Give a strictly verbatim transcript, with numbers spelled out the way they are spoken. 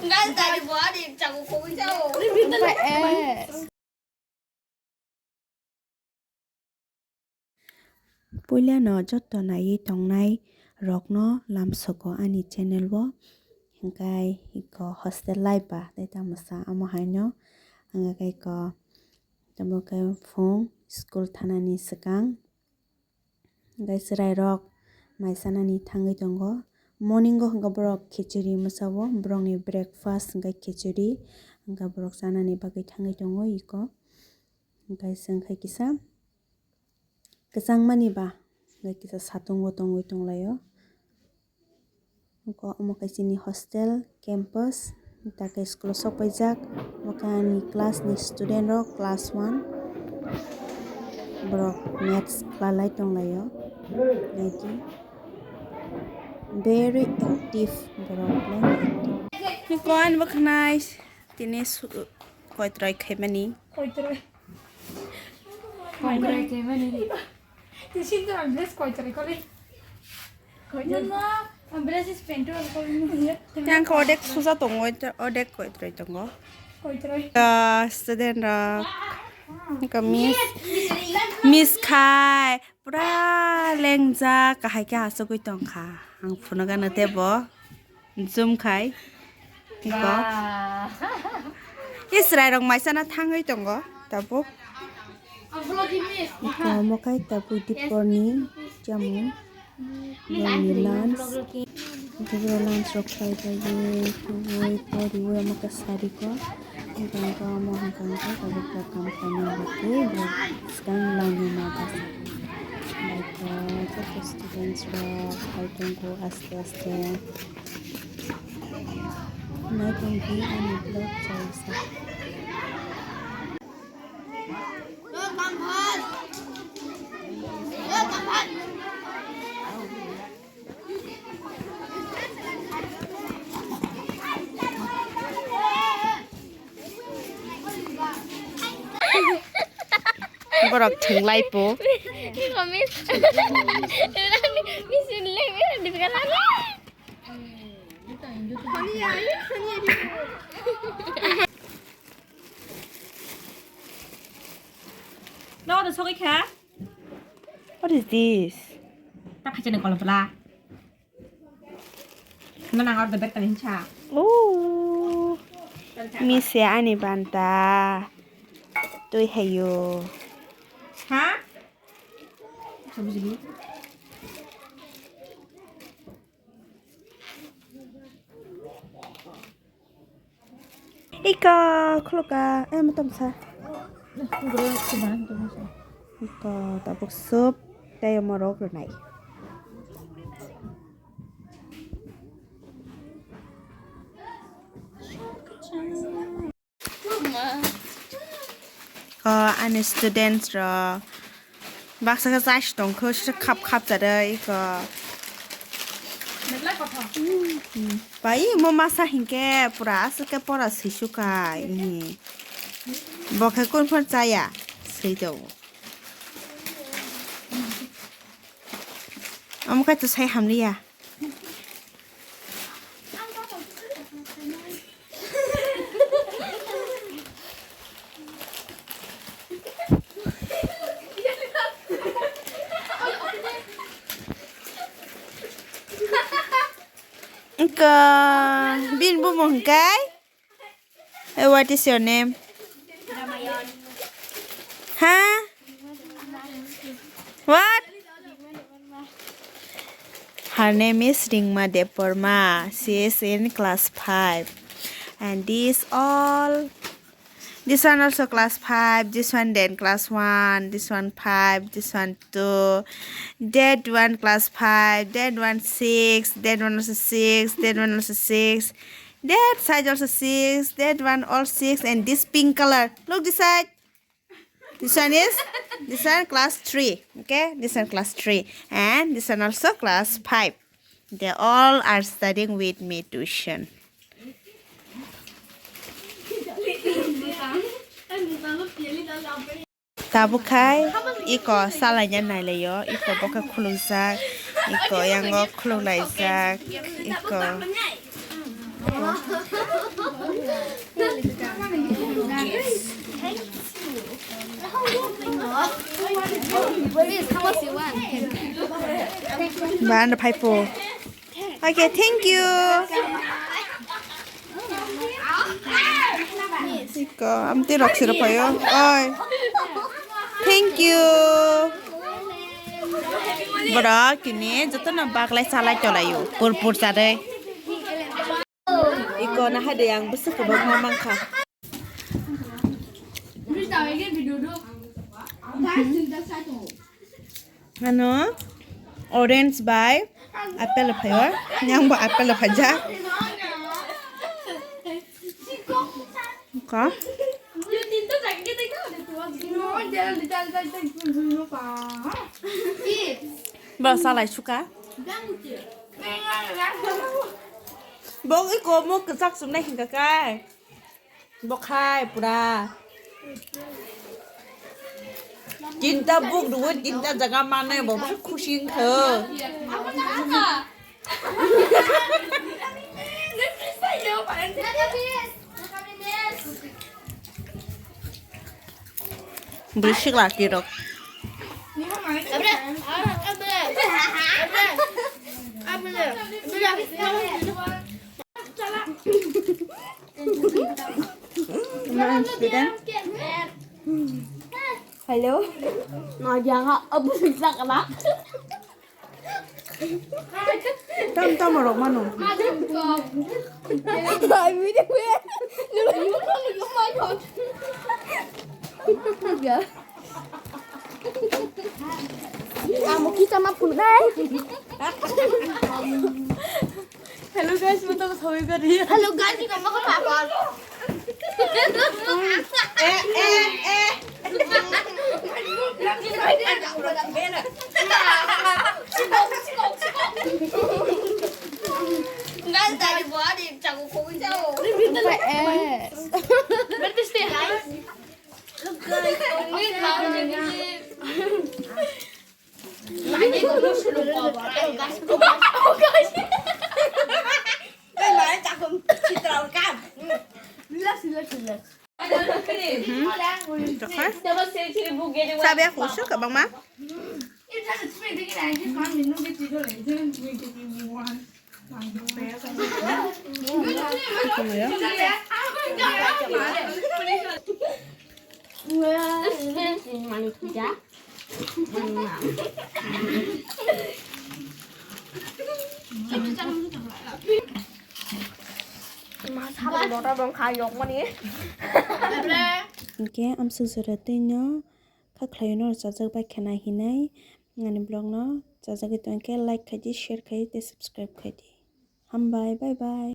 Guys, tadi buat di caku kopi jauh. Puilano joto naiwi tongnai rokno lamsogo ani channel o, hwnkhe iko hostel life ba tei tamasa omo haino wngkha khe iko tamo khe phung school thanani swkang hwnkhe chwrairok mai chanani thangwi tongo. Morning o hwnkhe borok khichiri mwchao, borokni breakfast hwnkhe khichiri, hwnkhe borok chanani bagwi thangwi tongo iko. Hwnkhe chwng khe kisa kwchangmani ba hwnkhe kisa satung o tongwi tonglaio. Hwnkhe omo khe chini hostel campus, takhe school o sok paijak. Omo khe ani class ni student rok, class one. Borok maths khlai lai tonglaio. Naidi. Very active borok, very active. Hwnkhe ani bo khwnai tini su-, koitroi khaimani. Koitroi. Koitroi khaimani. Tei sindor ang dress koitroi kori. Koitroi. Ang dress is pant kori. Yang ko odek suja tongo, odek koitroi tongo. Koitroi. Ah, student rok. Niko miss. Miss khai. Pura lengjak, kahai khe asugwi tongkha. Ang phunukgano teibo. Zoom khai. Iko. Ba. Israel rok maisana thangwi tongo, tabuk. Iko omo khai tabuk diporni chamung. Lunch. Lunch rok khai bai ye, tubui, poriwi omo khe sariko. Hwnkhe omo hwnkhe tabuk kam khaina bagwi borok swkang line o ma bachai. Naithotok khe students rok phai tongo aste aste. Naithotok khe ani vlog chai sa. Borok thwnglai po. No, no, sogwi kha. What is this? Ta khacha ni kolom pala. Mana ngar bebek tani hincha. Oh. Mise ani banta. Tui hayo. Ha? Sabu sigi. Ika khuluka, eh, matam sa. Ika tabuk soup tei morok rwnai. Ko ani students rok baksa khe chais tongkho, sisa khap khap chadai ko. Bai mo masa hinkhe pura aswk khe pora swisu kai. Bo khe kun phor chaya swi do. Omo khe to sai hamliya. Engka bin bumung kai. Hey, what is your name? Huh? What? Her name is Ringma Debbarma. She is in class five. And these all, this one also class five, this one then class one, this one five, this one two, that one class five, that one six, that one also six, that one also six, that side also six, that one all six, and this pink color. Look this side. This one is, this one class three. Okay, this one class three. And this one also class five. They all are studying with me tuition. Tabuk khai iko salaina nailaio, iko bo khe khulukjak. Iko yango khuluk laijak. Iko. Please, how much you want? Ba, ano phai po. Okay, thank you. Iko, amtwi rok siro phaio. Oi. Thank you. Borok kini jotono baglai chalai tolaio. Pur pur chadai. Iko na hai de ang bwswk kwbangma mankha. Ano orange bai apple phaio, yang bo apple phaijak. Ka? Ba salai suka. Bo iko mo kwchak chumnai hinka kai. Bokhai pura. Tinta buk duo, tinta jaga mane bo bwswk khusi wngkha. Bwswk laki rok. Hello. Nadia ha abu siksa kala. Tam tam rok mano. Bai video we. Nulu nulu nulu mai ko. Ya. Amo kita mah punai. Hello guys, mo to sawi kari. Hello guys, ikaw mo ko papal. Eh, eh, eh. Guys, tadi buat di cakup kopi jauh. Eh. Berarti sih. Look guys, only how many. Sabi aku suka bang ma. Masa mota dong kha yok mani. Hingke amsuk jora twi no kha khlai no chajak bai khena hinai ani vlog no chajagwi tongkhe like khaidi, share khaidi tei subscribe khaidi. Hambai, bye bye.